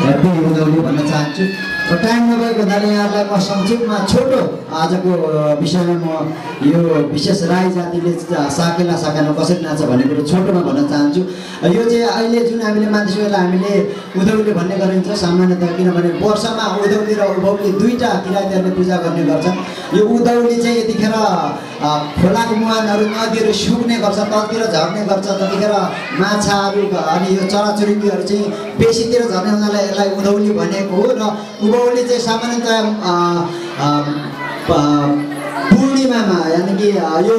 Happy Udhauli भन्न चाहन्छु। Time नभएको हुनाले यहाँलाई म संक्षेपमा छोटो आजको विषयमा म यो विशेष राई जातिले साकेला साकामा कसरी नाच्छ भन्ने कुरो छोटोमा भन्न चाहन्छु। यो चाहिँ अहिले जुन हामीले मान्छेलाई हामीले उधौली भन्ने गरिन्छ सामान्यतः, किनभने वर्षमा उधौली र उभौली दुईवटा किराँतीहरूले पूजा गर्ने गर्छन्। यो उधौली चाहिँ यतिखेर खोलाको मुहानहरू नदीहरू सुक्ने गर्छ, तलतिर झर्ने गर्छ, त्यतिखेर माछाहरू अनि यो चराचुरुङ्गीहरू चाहिँ बेसीतिर झर्ने हुनाले यसलाई उधौली भनेको हो। र उभौली चाहिँ सामान्यतः पूर्णिमामा यानि कि यो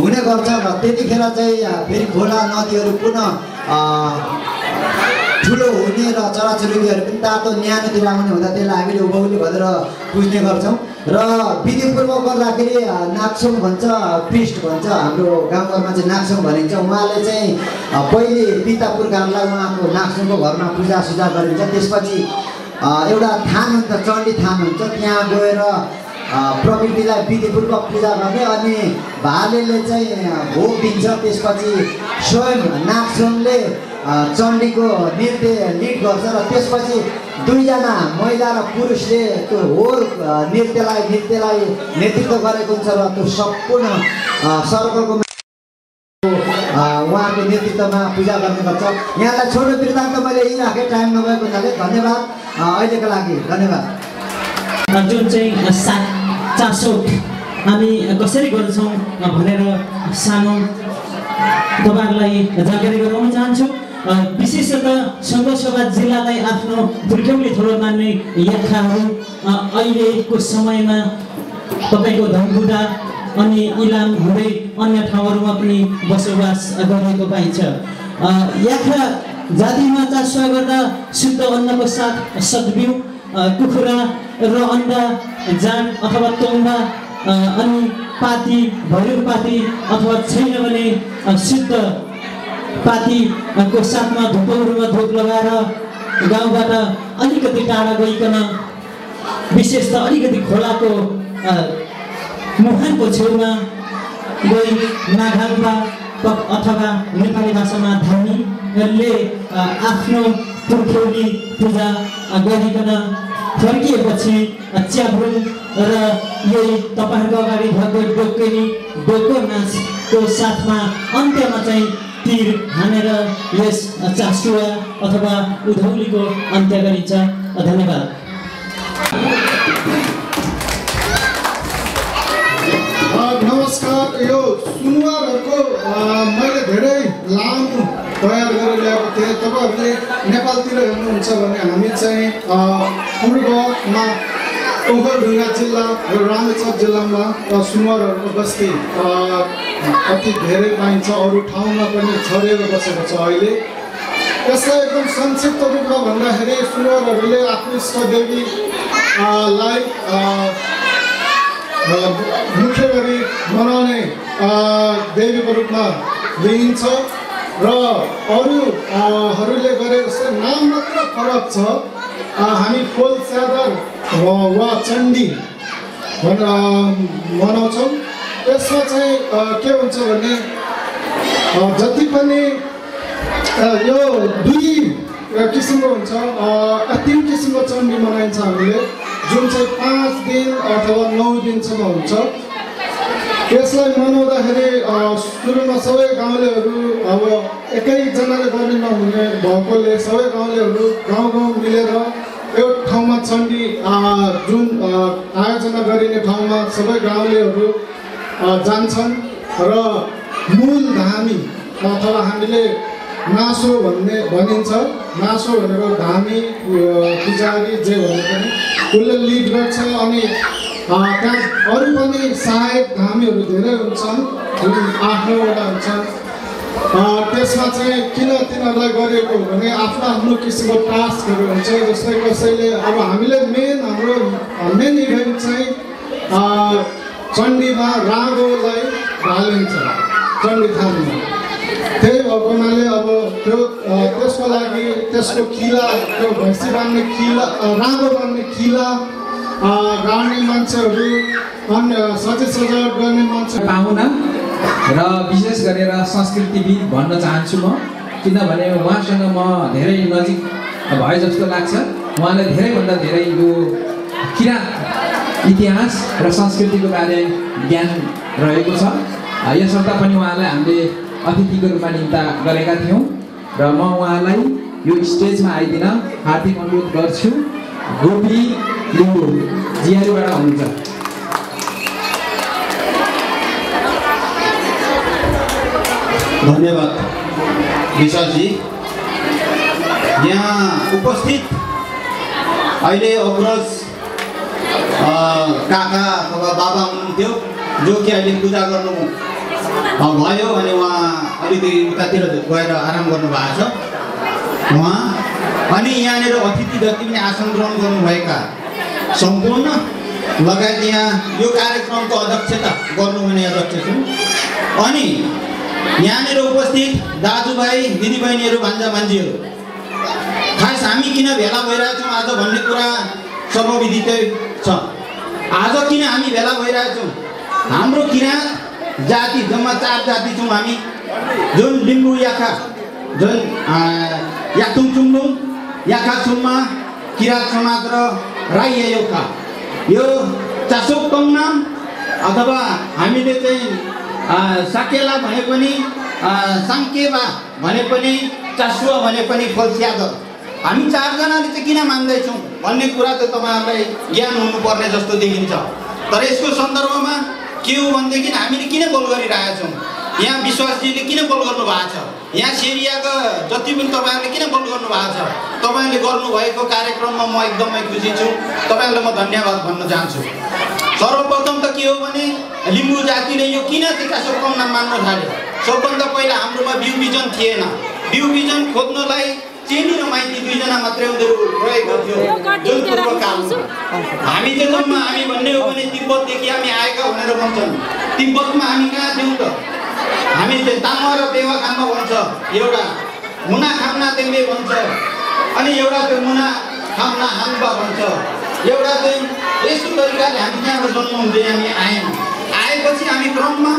हुने गर्छ र त्यतिखेर चाहिँ फेरि खोला नदीहरू पुनः ठुलो हुने र चराचुरुङ्गीहरू पनि तातो न्यानोतिर आउने हुँदा त्यसलाई हामीले उभौली भनेर बुझ्ने गर्छौँ। र विधिपूर्वक गर्दाखेरि नाक्सोङ भन्छ, पृष्ठ भन्छ, हाम्रो गाउँघरमा चाहिँ नाक्सोङ भनिन्छ। उहाँले चाहिँ पहिले पिता पुर्खाहरूलाई उहाँको नाक्सोङको घरमा पूजासुजा गरिन्छ। त्यसपछि एउटा थान हुन्छ, चण्डी थान हुन्छ, त्यहाँ गएर प्रकृतिलाई विधिपूर्वक पूजा गर्ने अनि भालेले चाहिँ भोग दिन्छ। त्यसपछि स्वयं नाक्सोङले चण्डीको नृत्य लिड गर्छ र त्यसपछि दुईजना महिला र पुरुषले त्यो होल नृत्यलाई नेतृत्व गरेको हुन्छ र त्यो सम्पूर्ण सर्कलको उहाँको नेतृत्वमा पूजा गर्ने गर्छ। यहाँलाई छोटो वृत्तान्त मैले यही राखेँ, टाइम नभएको हुनाले धन्यवाद। अहिलेको लागि धन्यवाद। जुन चाहिँ साग चासोट हामी कसरी गर्छौँ भनेर सानो तपाईँहरूलाई जानकारी गराउन चाहन्छु। विशेषतः सङ्घसभा जिल्लालाई आफ्नो पुर्ख्यौली थलो मान्ने यात्राहरू अहिलेको समयमा तपाईँको धनकुटा अनि इलाम हुँदै अन्य ठाउँहरूमा पनि बसोबास गरिएको पाइन्छ। यात्रा जातिमा चासो गर्दा शुद्ध अन्नको साथ सद्बिउ कुखुरा र अन्डा जान अथवा तोङ्बा अनि पाती भैरव पाती अथवा छैन भने शुद्ध पातीको साथमा धुपहरूमा धुप लगाएर गाउँबाट अलिकति टाढा गइकन विशेष त अलिकति खोलाको मुहानको छेउमा गई नाघालुवा अथवा नेपाली भाषामा धामीले आफ्नो पुर्ख्यौली पूजा गरिकन फर्किएपछि च्याब्रुङ र यही तपाईँहरूको अगाडि भएको डोको नाचको साथमा अन्त्यमा चाहिँ तीर हानेर यस चासुवा अथवा उधौलीको अन्त्य गरिन्छ। धन्यवाद। नमस्कार। यो सुनुवारहरूको मैले धेरै लामो तयार गरेर ल्याएको थिएँ। तपाईँहरूले नेपालतिर हेर्नुहुन्छ भने हामी चाहिँ पूर्वमा ओखलढुङ्गा जिल्ला र रामेछाप जिल्लामा सुनुवारहरूको बस्ती अति धेरै पाइन्छ। अरू ठाउँमा पनि छरेर बसेको छ अहिले। यसलाई एकदम संक्षिप्त रूपमा भन्दाखेरि सुनुवारहरूले आफ्नो इष्टदेवीलाई मुख्य गरी मनाउने देवीको रूपमा लिइन्छ र अरूहरूले गरे जस्तै नाम मात्र फरक छ। हामी फुल च्यादर वा चण्डी मनाउँछौँ। यसमा चाहिँ के हुन्छ भने जति पनि यो दुई किसिमको हुन्छ, तीन किसिमको चण्डी मनाइन्छ हामीले, जुन चाहिँ 5 दिन अथवा 9 दिनसम्म हुन्छ। यसलाई मनाउँदाखेरि सुरुमा सबै गाउँलेहरू अब एकैजनाले गर्ने नहुने भएकोले सबै गाउँलेहरू गाउँ मिलेर एउटा ठाउँमा चण्डी जुन आयोजना गरिने ठाउँमा सबै गाउँलेहरू जान्छन् र मूल धामी अथवा हामीले नासो भनिन्छ। नासो भनेको धामी पुजारी जे भने पनि उसले लिड गर्छ अनि त्यहाँ अरू पनि सहायक धामीहरू धेरै हुन्छन्, 8-9वटा हुन्छन्। त्यसमा चाहिँ किन तिनीहरूलाई गरिएको भने आफ्नो आफ्नो किसिमको टास्कहरू हुन्छ। जस्तै कसैले अब हामीले हाम्रो मेन इभेन्ट चाहिँ चण्डीमा रागोलाई ढालिन्छ, चण्डी थानमा। त्यही भएको हुनाले अब त्यसको लागि त्यसको किला, त्यो भैँसी बान्ने किला, रागो बान्ने किला गाड्ने मान्छेहरू, अन्य सजावट गर्ने मान्छे पाहुना र विशेष गरेर संस्कृतिविद भन्न चाहन्छु म, किनभने उहाँसँग म धेरै नजिक भए जस्तो लाग्छ। उहाँले धेरैभन्दा धेरै यो किराँत इतिहास र संस्कृतिको बारे ज्ञान रहेको छ। यसर्थ पनि उहाँलाई हामीले अतिथिको रूपमा निम्ता गरेका थियौँ र म उहाँलाई यो स्टेजमा आइदिन हार्दिक अनुरोध गर्छु। गोपी लिम्बू जियारीबाट हुनुहुन्छ। धन्यवाद विशालजी। यहाँ उपस्थित अहिले अग्रज काका अथवा बाबा हुनुहुन्थ्यो, जो कि अहिले पूजा गर्नु भयो अनि उहाँ अलिकति उतातिर गएर आराम गर्नुभएको छ उहाँ। अनि यहाँनिर अतिथि जति पनि आसन ग्रहण गर्नुभएका सम्पूर्ण लगायत यहाँ यो कार्यक्रमको अध्यक्षता गर्नुहुने अध्यक्ष छन्। अनि यहाँनिर उपस्थित दाजुभाइ दिदीबहिनीहरू, भान्जा भान्जीहरू, खास हामी किन भेला भइरहेछौँ आज भन्ने कुरा सर्वविदितै छ। आज किन हामी भेला भइरहेछौँ? हाम्रो किराँत जाति जम्मा 4 जाति छौँ हामी, जुन लिम्बू याखा, जुन याक्थुङ चुम्लुङ, याखा सुम्मा, किराँत समाज र राई योखा। यो चासोक टोङनाम अथवा हामीले चाहिँ साकेला भने पनि, साङ्केवा भने पनि, चासुवा भने पनि फल्स्यादर, हामी 4 जनाले चाहिँ किन मान्दैछौँ भन्ने कुरा चाहिँ तपाईँहरूलाई ज्ञान हुनुपर्ने जस्तो देखिन्छ। तर यसको सन्दर्भमा के हो भनेदेखि हामीले किन बोल गरिरहेछौँ, यहाँ विश्वासजीले किन बोल गर्नुभएको छ, यहाँ सेरियाको जति पनि तपाईँहरूले किन बोल गर्नुभएको छ, तपाईँहरूले गर्नुभएको कार्यक्रममा म एकदमै खुसी छु। तपाईँहरूलाई म धन्यवाद भन्न चाहन्छु। सर्वप्रथम त के हो भने लिम्बू जातिले यो किन चाहिँ चासोक टोङनाम मान्न थाल्यो? सबभन्दा पहिला हाम्रोमा बिउ बिजन थिएन। बिउ बिजन खोज्नलाई चेनी र माइती 2 जना मात्रै उनीहरू रहेको थियो जुन पूर्वकालमा। हामी चाहिँ जम्मा हामी भन्ने हो भने तिब्बतदेखि हामी आएका भनेर भन्छन्। तिब्बतमा हामी कहाँ थियौँ त? हामी चाहिँ तामा र बेवा खानमा भन्छ, एउटा मुना खाम्ना तेम्बे भन्छ, अनि एउटा चाहिँ मुना खाम्ना हाम्बा भन्छ, एउटा चाहिँ यस्तो तरिकाले हामी त्यहाँबाट जन्म हुँदै हामी आयौँ। आएपछि हामी क्रममा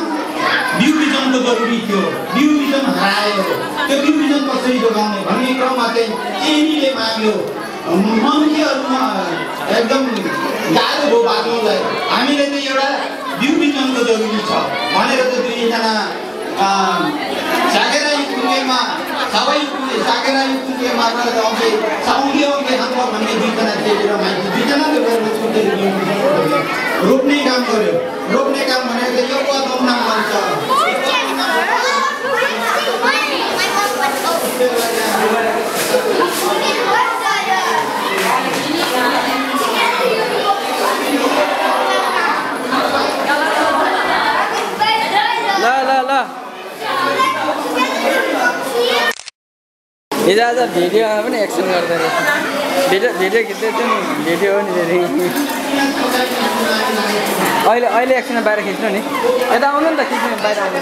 बिउ बिजनको जरुरी थियो, बिउ बिजन हरायो। त्यो बिउ बिजन कसरी जोगाउने भन्ने क्रममा चाहिँ चेनीले माग्यो। मन्त्रीहरूमा एकदम गाह्रो भयो बाँच्नुलाई। हामीले चाहिँ एउटा बिउ बिजनको जरुरी छ भनेर चाहिँ 2 जना सागेरा युक्तिमा सबै सागेरा युक्तिमा आउँदै साउङ्गे औँगे हाम्रा भन्ने 2 जना चेली र माइती 2 जनाले गएर रोप्ने काम गर्यो। रोप्ने काम भनेको चाहिँ यो टोङनाम भन्छ। हिजो आज भिडियोमा पनि एक्सन गर्दै रहेछ। भिडियो खिच्दै थियो नि, भिडियो हो नि फेरि। अहिले एक्सनमा बाहिर खिच्नु नि, यता आउनु नि त, खिच्नु बाहिर आउनु।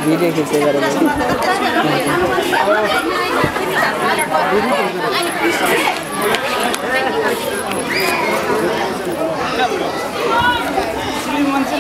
भिडियो खिच्दै गरेर मान्छे